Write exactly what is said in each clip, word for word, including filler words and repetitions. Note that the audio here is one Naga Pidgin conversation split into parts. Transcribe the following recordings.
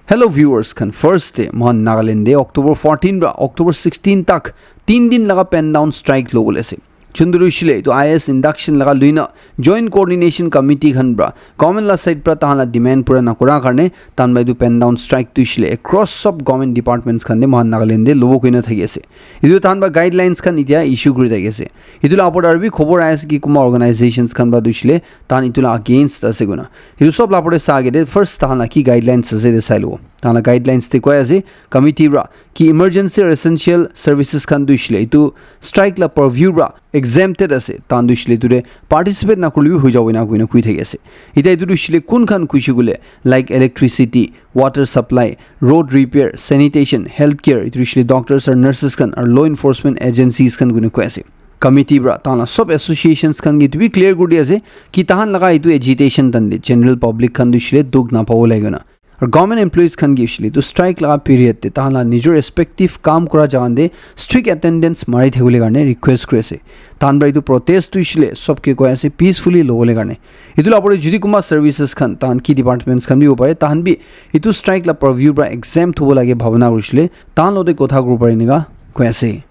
Hello viewers khan, first day mohan Nagaland de October fourteen pra October sixteen tak tin din laga pen down strike lobole ase. Chunduru shile etu I S induction laga luina Joint Coordination Committee khan pra government la side pra tahan la demand pura nakura karne tahan ba etu pen down strike tu shile across sub government departments khan de mohan Nagaland de lobo koina thaki ase. Etu tahan ba guidelines khan itia issue kuri thaki ase. Etu la opor aru bi khobor ahi ase ki kuma organizations khan pra tu shile tahan etu la against ase koina. Etu sob la opor te sa age de first tahan la ki guidelines ase de sai lo. Tahan la guidelines te koi ase committee pra ki emergency or essential services khan tu shile etu strike la purview pra exempted ase. Tahan tu shile etu de participate na kurle bi hoi jabo na koina koi thaki ase. Ita etu tu shile kun khan kuishe kule like electricity, water supply, road repair, sanitation, healthcare, etu shile doctors or nurses khan or law enforcement agencies khan koina koi ase. Committee pra tahan la sob associations khan ki etu bi clear kuri di ase ki tahan laga etu agitation tahan de general public khan tu shile dukh na pabo lage na. Aru government employees khan ki shile etu strike laga period te tahan la nijor respective kam kura jagan de strict attendance mari thakibole karne request kuri ase. Tahan pra etu protest tu shile sob ke koi ase peacefully lobole karne. Etu la opor te jodi kunba services khan tahan ki departments khan bi hobo pare tahan bi etu strike la purview pra exempt hobo lage bhabana kuri shile tahan logote kotha kuribo pare enika koi ase.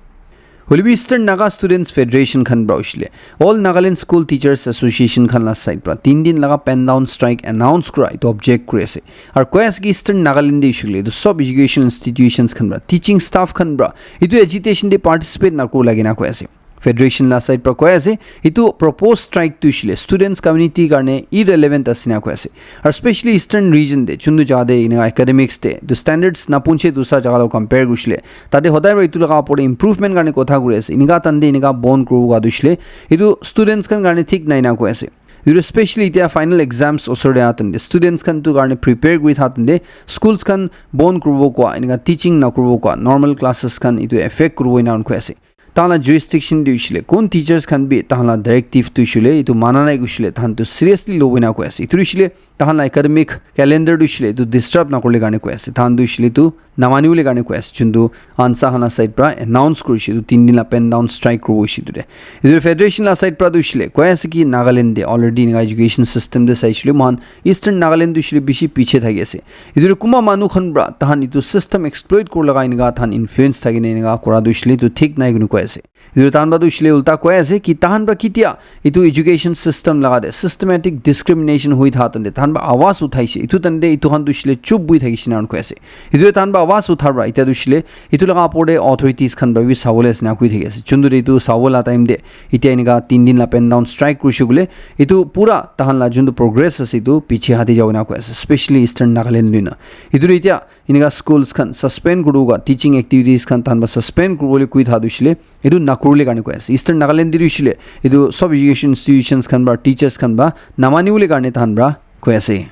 Hoilebi Eastern Naga Students Federation khan pra hoishile All Nagaland School Teachers Association khan la side pra tin din laga pen down strike announce kura etu object kuri ase. Aru koi ase ki Eastern Nagaland de hoishile etu sub education institutions khan pra teaching staff khan pra etu agitation de participate na kuru lage na koi ase. Federation la side pra koi ase etu proposed strike tu hoishile students community karne irrelevant ase na koi ase. Aru specially Eastern region de chundu jaga de enika academics de etu standards na punche dusra jaga lo compare kushile tate hodai pra etu laga opor te improvement karne kotha kuri ase. Enika tahan de enika bon kuribo ga tu shile etu students khan karne thik nai na koi ase. Etu specially itia final exams osor de atan de students khan tu karne prepare kuri tha tan de schools khan bon kuribo kwa enika teaching na kuribo kwa normal classes khan etu affect kuribo ena koi ase. Tahan la jurisdiction tu hoishile kun teachers khan bi tahan la directive tu hoishile etu mana nai kushile tahan tu seriously lobo ena koi ase. Etu hoishile tahan la academic calendar tu hoishile etu disturb na kurle karne koi ase. Tahan tu hoishile etu na mani bole karne koi ase. Chundu ansa khan la side pra announce kurishe etu tin din la pen down strike kuribo hoishe etu de. Etu federation la side pra tu hoishile koi ase ki Nagaland de already enika education system de saishile mohan Eastern Nagaland tu hoishile bishi piche thaki ase. Etu kunba manu khan pra tahan etu system exploit kuri laga enika tahan influence thaki na enika kura tu hoishile etu thik nai koina koi ase. Etu tahan pra tu hoishile ulta koi ase ki tahan pra kitia etu education system laga de systematic discrimination hui tha tan de tahan pra awaz uthaishe. Etu tan de etu khan tu hoishile chup bui thakishe na koi ase. Etu tahan pra awaz utha pra itia tu hoishile etu laga opor te authorities khan pra bi sabole ase na koi thaki ase. Chundu de etu sabo la time de itia enika tin din la pen down strike kurishe kule etu pura tahan la juntu progress ase etu piche hati jabo na koi ase, specially Eastern Nagaland luina. Etu de itia enika schools khan suspend kuribo ka teaching activities khan tahan pra suspend kuribole koi tha tu hoishile etu na kuribole karne koi ase. Eastern Nagaland de hoishile etu sub education institutions khan pra teachers khan pra na mani bole karne tahan pra koi ase.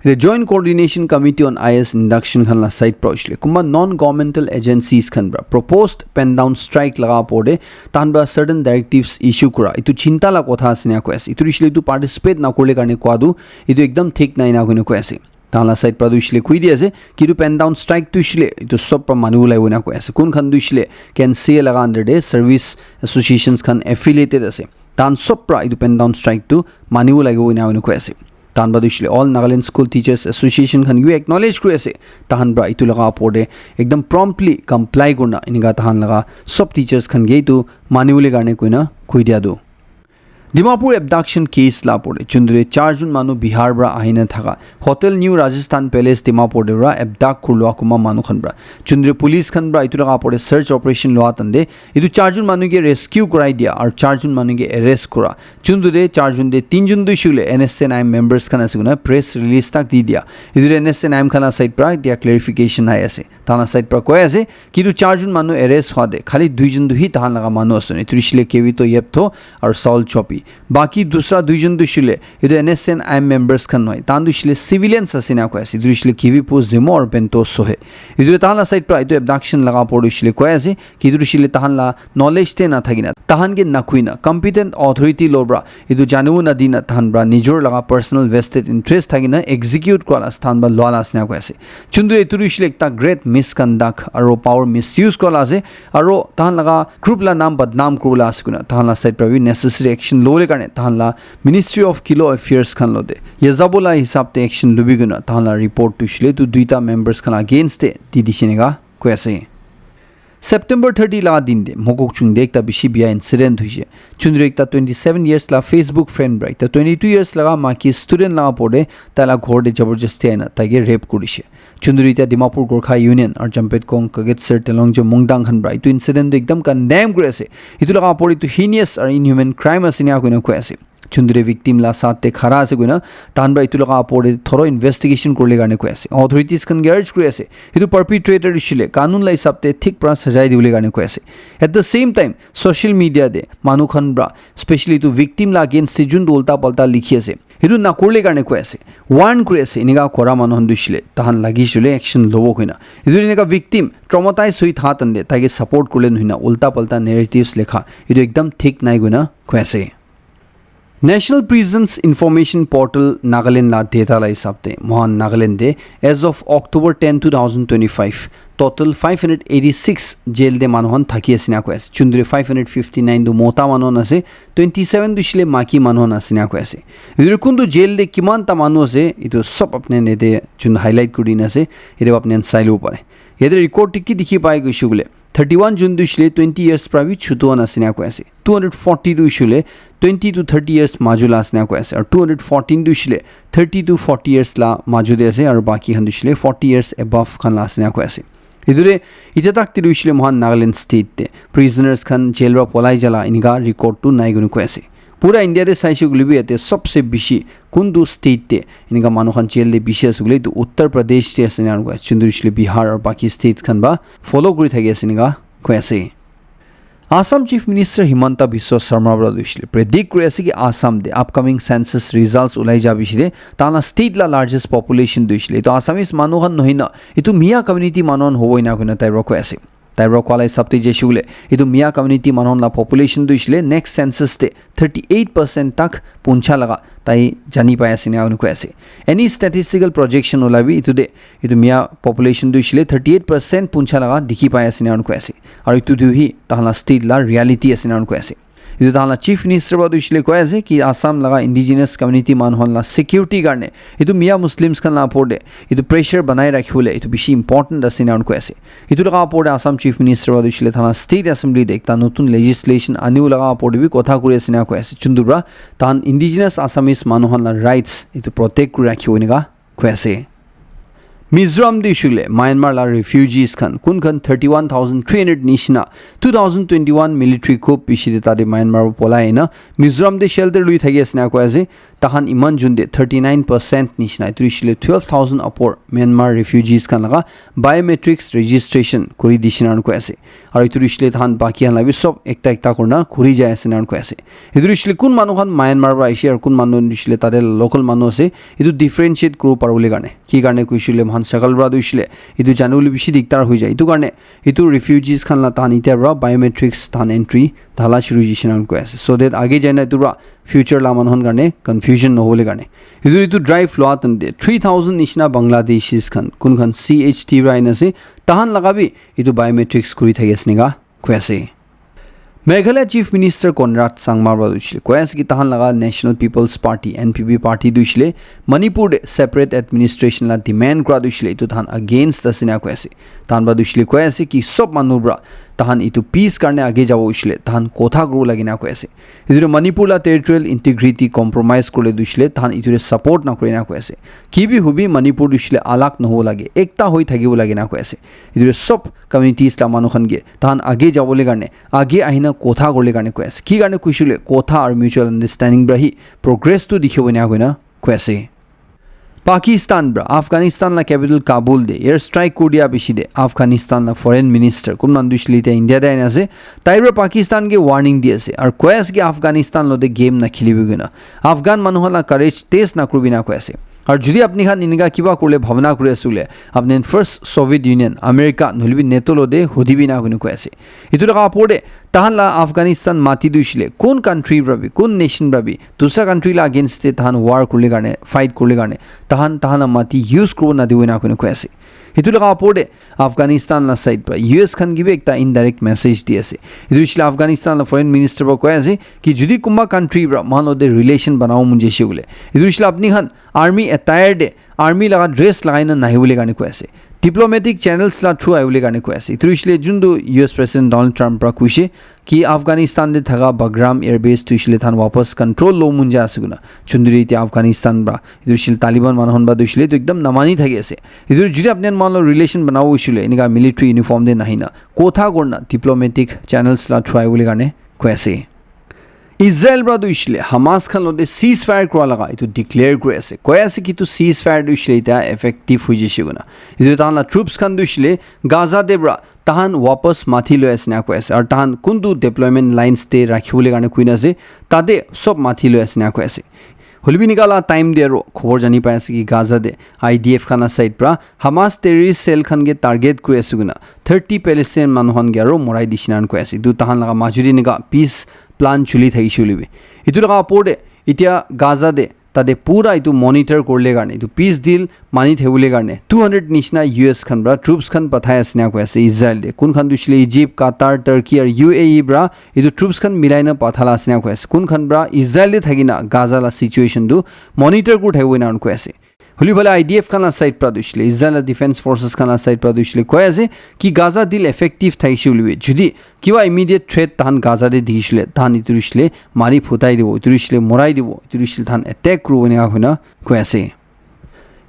The Joint Coordination Committee on I S Induction khan la side pra hoishile kunba non governmental agencies khan pra proposed pen down strike laga opor de tahan pra certain directives issue kura etu chinta la kotha ase na koi ase. Etu hoishile etu participate na kurle karne kua tu etu ekdam thik nai na koina koi ase. Tahan la side pra tu hoishile koi di ase ki etu pen down strike tu hoishile etu sob pra mani bole koina koi ase. Kun khan tu hoishile K N C A laga under de service associations khan affiliated ase tahan sob pra etu pen down strike tu mani bo lagibo ena koina koi ase. Tahan pra tu hoishile All Nagaland School Teachers Association khan ke bi acknowledge kuri ase. Tahan pra etu laga opor de ekdam promptly comply kurina enika tahan laga sob teachers khan ke etu mani bole karne koina koi dia tu. Dimapur abduction case la opor de chundure char jun manu Bihar pra ahina thaka Hotel New Rajasthan Palace Dimapur de pra abduct kurlua kunba manu khan pra chundure police khan pra etu laga opor de search operation lua tan de etu char jun manu ke rescue kurai dia aru char jun manu ke arrest kura. Chundu de char jun de tin jun tu hoishile N S C N I M members khan ase koina press release tak di dia. Etu de N S C N I M khan la side pra dia clarification nai ase. Tahan la side pra koi ase ki etu char jun manu arrest hua de khali dui jun tu hi tahan laga manu ase. Etu hoishile Kevito Yeptho aru Saul Chopi. Baki dusra dui jun tu hoishile etu N S C N I M members khan nohoi. Tahan tu hoishile civilians ase na koi ase. Etu hoishile Kevipo Zemo aru Bento Sohe. Etu tahan la side pra etu abduction laga opor tu hoishile koi ase ki etu hoishile tahan la knowledge te na thakina, tahan ke na kuina, competent authority lo pra, etu janibo na dina, tahan pra, nijor laga personal vested interest thakina, execute kura la, tahan pra, lua la, asina koi ase. Chundu etu hoishile ekta great misconduct, aro power misuse kura la ase, aro tahan laga group la naam badnaam kura la ase koina, tahan la side pra bi necessary action lo. Lobole karne tahan la Ministry of Kilo Affairs khan lo de yezabo la hisab te action lubi guna tahan la report tu shile tu duita members khan against te di di shine ga koi ase. September thirty la din de Mokokchung de ekta bishi biya incident hoise. Chundri ekta twenty seven years la Facebook friend bra ekta twenty two years laga maki student laga pore tai la ghor de jabardasti aina tai ke rape kurishe. Chundri tia Dimapur Gorkha Union aru Jampet Kong Kaget Sir Telong je Mungdang khan bra itu incident tu ekdam condemn kuri ase. Itu laga pore itu heinous aru inhuman crime ase nia koina koi ase. Chundri victim la saath te khara ase koina tahan bra itu laga pore thorough investigation kurle karne koi ase. Authorities khan ke urge kuri ase itu perpetrator shile kanun la hisab te thik pra sajai dibole karne koi ase. At the same time social media de manu khan bra specially itu victim la against te jun ulta palta likhi ase itu nakurle karne koi ase. Warn kuri ase enika kora manu khan dushile tahan lagi shile action lobo koina. Itu enika victim traumatized hoi tha tande taike support kurle nohina ulta palta narratives lekha itu ekdam thik nai koina koi ase. National Prisons Information Portal Nagaland la data la hisab te mohan Nagaland de as of October ten two thousand twenty five total five hundred eighty six jail de manu khan thaki ase na koi ase. Chundri five hundred fifty nine tu mota manu khan ase, twenty seven tu shile maki manu khan ase na koi ase. Etu kuntu jail de kiman ta manu ase etu sob apne nete jun highlight kuri dina ase. Yate apne sai lo pare. Yate record te ki dikhi pai koishe koile thirty one jun tu shile twenty years pra bi chutu khan ase na koi ase. Two hundred forty tu shile twenty to thirty years maju la ase na koi ase. Aru two hundred fourteen tu shile thirty to forty years la maju de ase aru baki khan tu shile forty years above khan la ase na koi ase. Etu de itya tak te tu shile mohan Nagaland state te prisoners khan jail pra polai jala enika record tu nai koina koi ase. Pura India te saishe koile bi yate sobse bishi kuntu state te enika manu khan jail te bishi ase koile etu Uttar Pradesh te ase na koi ase. Chundri shile Bihar aru baki states khan ba follow kuri thaki ase enika koi ase. Assam Chief Minister Himanta Biswa Sarma para tu shile predict kuri ase ki Assam te upcoming census results ulai ja bishi de tana state la largest population tu shile to Assamese manu khan nohina itu Miya community manu khan hobo ina koina tai para koi ase. Tai para koa la hisab te jaise koile itu Miya community manu khan la population tu shile next census te thirty eight percent tak puncha laga tai jani pai ase ena koi ase. Any statistical projection ulai bi itu de itu Miya population tu shile thirty eight percent puncha laga dikhi pai ase ena koi ase. Aru itu tu hi tahan la state la reality ase ena koi ase. Itu tahan la Chief Minister ba tu shile koi ase ki Assam laga indigenous community manu khan la security karne itu Miya Muslims khan la upor de itu pressure banai rakhi bole itu bishi important ase ena koi ase. Itu laga upor de Assam Chief Minister ba tu shile tahan la state assembly de ekta notun legislation anibo laga upor de bi kotha kuri ase ena koi ase. Chundu pra tahan indigenous Assamese manu khan la rights itu protect kuri rakhibo enika koi ase. Mizoram de shule Myanmar la refugees khan kun khan thirty one thousand three hundred nishina two thousand twenty one military coup bishi de tate Myanmar polai na Mizoram de shelter lui thaki ase na koi ase. Tahan iman jun de thirty nine percent nishina itu shile twelve thousand upor Myanmar refugees khan laga biometrics registration kuri dishina koi ase. Aru itu rishile tahan baki khan la bi sob ekta ekta kurina khuri jai ase na koi ase. Itu rishile kun manu khan Myanmar pra aishe aru kun manu rishile tate local manu ase. Itu differentiate kuribo paribole karne. Ki karne kuishile mohan shakal pra tu rishile itu janibole bishi diktar hoi jai. Itu karne itu refugees khan la tahan itya pra biometrics tahan entry thala shuru jishe na koi ase. So that age jaina itu pra future la manu khan karne confusion nohole karne. Itu itu drive lua tante three thousand nishina Bangladeshis khan kun khan C H T pra aina ase. Tahan laga bi itu biometrics kuri thaki ase nika koi ase. Meghalaya Chief Minister Conrad Sangma ba dushile koi ase ki tahan laga National People's Party N P P party dushile Manipur de separate administration la demand kura dushile itu tahan against ase na koi ase. Tahan ba dushile koi ase ki sob manu pra tahan itu peace karne age jabo dushile tahan kotha kuru lagi na koi ase. Itu Manipur la territorial integrity compromise kurle dushile tahan itu support na kure na koi ase. Ki bi hubi Manipur dushile alag noho lage ekta hoi thakibo lage na koi ase. Itu sob communities la manu khan ke tahan age jabole karne age ahina kotha kurle karne koi ase. Ki karne kuishile kotha aru mutual understanding pra hi progress tu dikhibo ena koina koi ase. Pakistan pra Afghanistan la capital Kabul de air strike kuri dia bishi de Afghanistan la foreign minister kun manu dushile ite India de aina ase. Tai pra Pakistan ke warning di ase aru koi ase ki Afghanistan lo de game na khilibi koina Afghan manu khan la courage test na kuribi na koi ase. Aru jodi apni khan enika kiba kurle bhabna kuri ase koile apni first Soviet Union, America nohole bi NATO lo de hudibi na koina koi ase. Itu laga upor de tahan la Afghanistan mati dushile kun country pra bi kun nation pra bi dusra country la against te tahan war kurle karne fight kurle karne tahan tahan la mati use kuribo nadibo ena koina koi ase. Etu laga opor te Afghanistan la side pra U S khan ke bi ekta indirect message di ase. Etu hoishe le Afghanistan la foreign minister pra koi ase ki jodi kunba country pra moikhan logote relation banabo mon jaise koile, etu hoishe le apni khan army attire te, army laga dress lagai na nahi bole karne koi ase. Diplomatic channels la through ahi bole karne koi ase. Etu hoishe le juntu U S President Donald Trump pra koishe ki Afghanistan te thaka Bagram Air Base tu hoishe le tahan wapas control lo mon ja ase koina. Juntu ite Afghanistan pra, etu hoishe le Taliban manu khan pra tu hoishe le etu ekdam namani thaki ase. Etu jodi apni khan moikhan lo relation banabo hoishe le enika military uniform te nahi na kotha kurna diplomatic channels la through ahi bole karne koi ase. Israel pra tu hoishe le Hamas khan logote ceasefire kura laga etu declare kuri ase. Koi ase ki etu ceasefire tu hoishe le eta effective hoi jaise koina. Etu tahan la troops khan tu hoishe le Gaza te pra tahan wapas mati loi ase na koi ase. Aru tahan kuntu deployment lines te rakhi bole karne koi na ase, tate sob mati loi ase na koi ase. Hoile bi enika la time te aru khobor jani pai ase ki Gaza te I D F khan la side pra Hamas terrorist cell khan ke target kuri ase koina thirty Palestinian manu khan ke aru morai dishi na koi ase. Etu tahan laga majuri enika peace plan chuli thakishe hoile bi. Etu laga opor te etia Gaza te tate pura etu monitor kurle karne, etu peace deal mani thakibole karne two hundred nishina U S khan pra troops khan pathai ase na koi ase Israel te. Kun khan tu hoishe le Egypt, Qatar, Turkey aru U A E pra etu troops khan milai na pathala ase na koi ase. Kun khan pra Israel te thaki na Gaza la situation tu monitor kuri thakibo ena koi ase. Holi phale I D F khan la side pra tu hoishe le Israel la defense forces khan la side pra tu hoishe le koi ase ki Gaza deal effective thakishe hoile bi jodi kiba immediate threat tahan Gaza te dikhishe le tahan etu hoishe le mari phutai dibo, etu hoishe le morai dibo, etu hoishe le tahan attack kuribo enika hoina koi ase.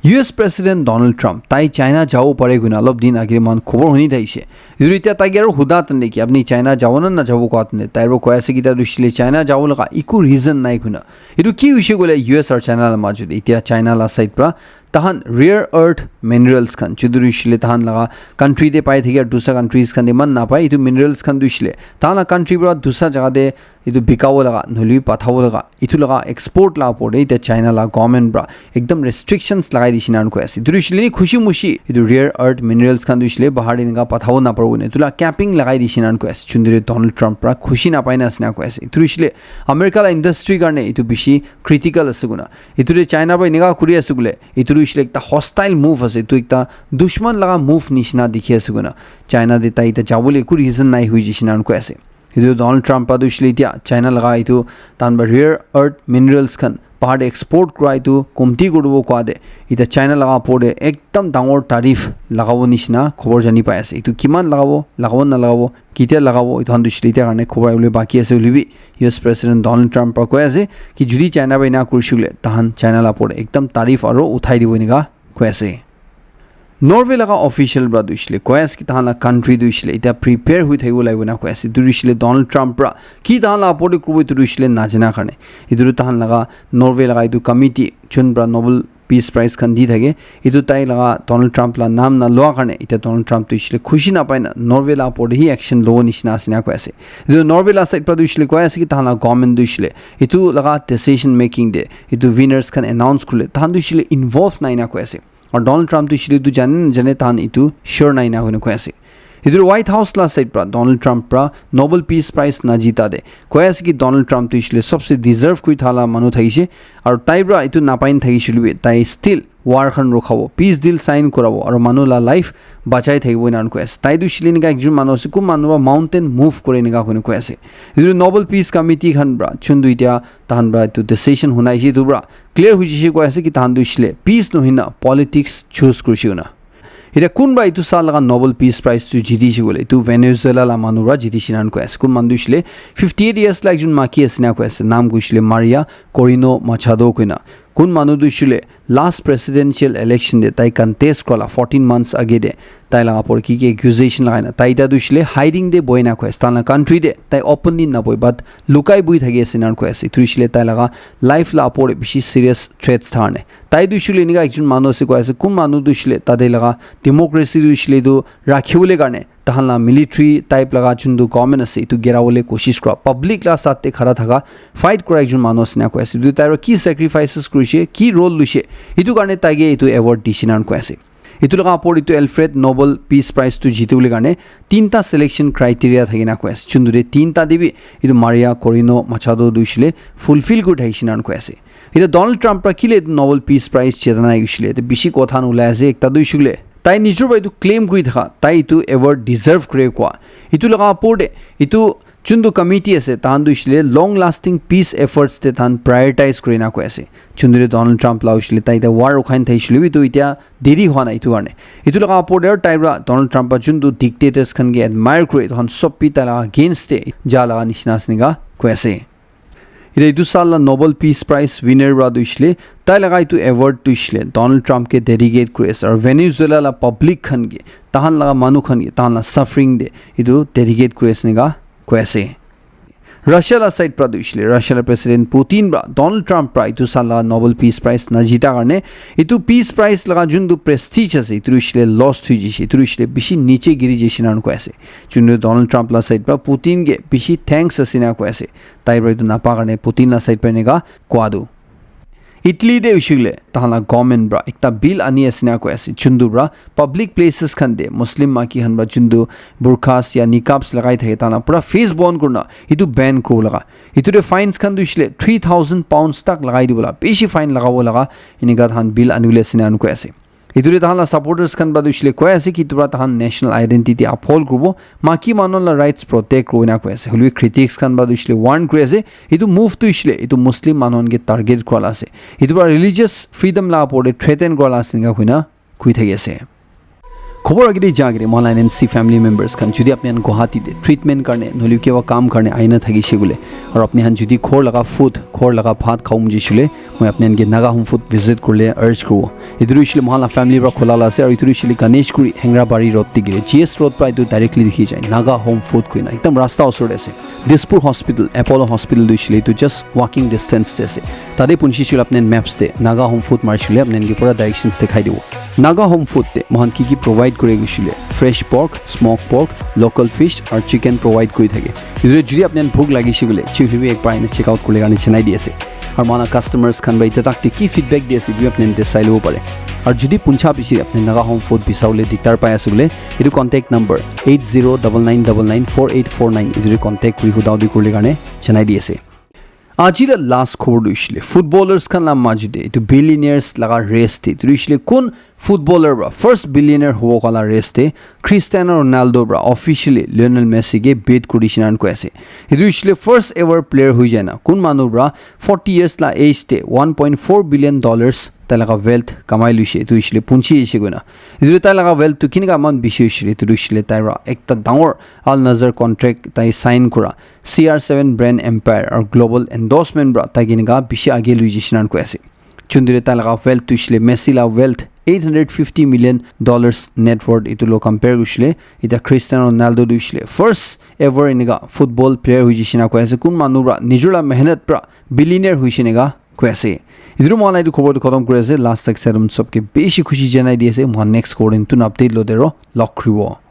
U S President Donald Trump tai China jabo pare koina olop din age moikhan khobor huni thakishe. Etu etiya taike aru huda tan de ki apni China jabo na najabo koa tan de, tai para koi ase ki tai tu hoishe le China jabo laga eku reason nai koina. Etu ki hoishe koile U S aru China la majot te etiya China la side pra tahan rare earth minerals khan chutu hoishe le tahan laga country te pai thaki aru dusa countries khan te eman napai. Etu minerals khan tu hoishe le tahan la country pra dusa jaga te etu bikabo laga nohole bi pathabo laga etu laga export la opor te etiya China la government pra ekdam restrictions lagai dishi na koi ase. Etu hoishe le khushi mushi etu rare earth minerals khan tu hoishe le bahar te enika pathabo naparibo koina etu la capping lagai dishi na koi ase. Chunduri Donald Trump pra khushi napai na ase na koi ase. Etu hoishe le America la industry karne etu bishi critical ase koina. Etu te China pra enika kuri ase koile etu tu hoishe le ekta hostile move ase. Etu ekta dushman laga move nishina dikhi ase koina. China te tai eta jabo le eku reason nai hoi jaise na koi ase. Etu Donald Trump pra tu hoishe le etiya China laga etu tahan pra rare earth minerals khan bahar te export kura etu komti kuri dibo koa te etiya China laga opor te ekdam dangor tariff lagabo nishina khobor jani pai ase. Etu kiman lagabo, lagabo na lagabo, ketia lagabo, etu khan tu hoishe le etiya karne khobor ahi bole baki ase. Hole bi U S President Donald Trump pra koi ase ki jodi China pra ena kurishe koile tahan China la opor te ekdam tariff aru uthai dibo enika koi ase. Norway laga official pra tu hoishe le koi ase ki tahan la country tu hoishe le etiya prepare hoi thakibo lagibo na koi ase. Etu tu hoishe le Donald Trump pra ki tahan la opor te kuribo etu tu hoishe le najana karne. Etu tu tahan laga Norway laga etu committee jun pra Nobel Peace Prize khan di thake. Etu tai laga Donald Trump la naam na lua karne etiya Donald Trump tu hoishe le khushi napai na Norway la opor te hi action lobo nishina ase na koi ase. Etu Norway la side pra tu hoishe le koi ase ki tahan la government tu hoishe le etu laga decision making te etu winners khan announce kurle tahan tu hoishe le involve nai na koi ase. Aru Donald Trump tu hoishe le etu jane najane tahan etu sure nai na hoina koi ase. Etu White House la side pra Donald Trump pra Nobel Peace Prize na jita te koi ase ki Donald Trump tu hoishe le sobse deserve kuri thala manu thakishe. Aru tai pra etu napai thakishe hoile bi tai still war khan rukhabo, peace deal sign kurabo aru manu la life bachai thakibo ena koi ase. Tai tu hoishe le enika ekjon manu ase, kun manu pra mountain move kure enika hoina koi ase. Etu Nobel Peace Committee khan pra chun tu etiya tahan pra etu decision hunaishe etu pra clear hoi jaise koi ase ki tahan tu hoishe le peace nohoi na politics choose kurishe koina. Etiya kun pra etu saal laga Nobel Peace Prize tu jitishe koile etu Venezuela la manu pra jitishe na koi ase. Kun manu tu hoishe le fifty eight years la ekjon maki ase na koi ase. Naam tu hoishe le Maria Corina Machado koina. Kun manu tu hoishe le last presidential election te tai contest kura la fourteen months age te tai laga opor ki ki accusation lagai na tai ta tu hoishe le hiding te bohi na koi ase. Tai la country te tai openly na bohi but lukai bohi thaki ase na koi ase. Etu hoishe le tai laga life la opor te bishi serious threats thakane. Tai tu hoishe le enika ekjon manu ase koi ase. Kun manu tu hoishe le tate laga democracy tu hoishe le etu rakhi bole karne tahan la military type laga juntu government ase etu gira bole koshish kura, public la saath te khara thaka fight kura ekjon manu ase na koi ase. Etu tai para ki sacrifices kurishe, ki role luishe, etu karne taike etu award dishe na koi ase. Etu laga opor etu Alfred Nobel Peace Prize tu jiti bole karne tinta selection criteria thaki na koi ase. Juntu te tinta te bi etu Maria Corina Machado tu hoishe le fulfill kuri thakishe na koi ase. Etu Donald Trump para kile etu Nobel Peace Prize jeta nai hoishe le, etu bishi kotha khan ulai ase. Ekta tu hoishe le, Tai nijor para etu claim kuri thaka, tai etu award deserve kure koa. Etu laga opor te etu juntu committee ase, tahan tu hoishe le long lasting peace efforts te tahan prioritize kuri na koi ase. Juntu te Donald Trump la hoishe le, tai ta war ukhai na thaishe le bi etu etia deri hua nai etu karne. Etu laga opor te aru tai para Donald Trump para juntu dictators khan ke admire kure, tahan sob bi tai laga against te ja laga nishina ase enika koi ase. Etia etu saal la Nobel Peace Prize winner para tu hoishe le, tai laga etu award tu hoishe le Donald Trump ke dedicate kuri ase. Aru Venezuela la public khan ke, tahan laga manu khan ke, tahan la suffering te etu dedicate kuri ase enika koi ase. Russia la side para tu hoishe le, Russia la President Putin para Donald Trump para etu saal la Nobel Peace Prize na jita karne, etu Peace Prize laga juntu prestige ase, etu hoishe le lost hui jaise, etu hoishe le bishi niche giri jaise na koi ase. Juntu Donald Trump la side para Putin ke bishi thanks ase na koi ase. Tai para etu napa karne Putin la side para enika koa tu. Italy te hoishe le, tahan la government para ekta bill ani ase na koi ase, juntu para public places khan te Muslim maiki khan para juntu burqas ya niqabs lagai thake, tahan la pura face bon kurina etu ban kuribo laga. Etu te fines khan tu hoishe le three thousand pounds tak lagai dibo laga, bishi fine lagabo laga, enika tahan bill ani bole ase na koi ase. Etu te tahan la supporters khan para tu hoishe le koi ase ki etu para tahan national identity uphold kuribo, maiki manu la rights protect kuribo na koi ase. Hoilebi critics khan para tu hoishe le warn kuri ase, etu move tu hoishe le etu Muslim manu khan ke target kura la ase. Etu para religious freedom la opor te threaten kura la ase enika koi na koi thaki ase. Khobor agete ja agete moi la N M C family members khan, jodi apni khan Guwahati te treatment karne nohole kiba kam karne aina thakishe koile, aru apni khan jodi ghor laga food, ghor laga bhat khabo mon jaishe koile, moi apni khan ke Naga Home Food visit kuribole urge kuribo. Etu tu hoishe le moi khan la family para khola la ase, aru etu tu hoishe le Ganeshguri Hengrabari road te gire, G S road para etu directly dikhi jai, Naga Home Food koina ekdam rasta osor te ase. Dispur Hospital, Apollo Hospital tu hoishe le etu just walking distance te ase. Tate punchi shile apni khan maps te Naga Home Food marishe koile apni khan ke pura directions dikhai dibo. Naga Home Food te moi khan ki ki provide kuri koishe koile, fresh pork, smoked pork, local fish aru chicken provide kuri thake. Etu te jodi apni khan bhuk lagishe koile, chihli bi ek baar ena check out kuribole karne janai di ase. Aru moi khan la customers khan para etia tak te ki feedback di ase, etu bi apni khan te sai lobo pare. Aru jodi puncha bishi apni Naga Home Food bisabole dikdar pai ase koile, etu contact number eight zero double nine double nine four eight four nine, etu te contact kuri huda hudi kuribole karne janai di ase. Aji la last khobor tu hoishe le, footballers khan la maji te etu billionaires laga race te, etu tu hoishe le kun footballer para, first billionaire hobo ka la race te Cristiano Ronaldo para officially Lionel Messi ke beat kuri dishe na koi ase. Etu tu hoishe le first ever player hoi jai na kun manu para forty years la age te one point four billion dollars tai laga wealth kamai loishe, etu hoishe le punchi ase koina. Etu tai laga wealth tu kinika eman bishi hoishe le, etu tu hoishe le tai para ekta dangor Al Nassr contract tai sign kura, C R seven brand empire aru global endorsement para tai ke enika bishi age loi jaishe na koi ase. Chundire tai laga wealth tu hoishe le Messi la wealth eight hundred fifty million dollars net worth, etu lo compare kurishe le etia Cristiano Ronaldo tu hoishe le first ever enika football player hoi jaishe na koi ase. Kun manu para nijor la mehnat para billionaire hoishe enika koi ase. Etu tu moi khan la etu khobor tu khatam kuri ase. Last tak sai sob ke bishi khushi janai di ase. Moi khan next khobor te notun update lo de aro log kuribo.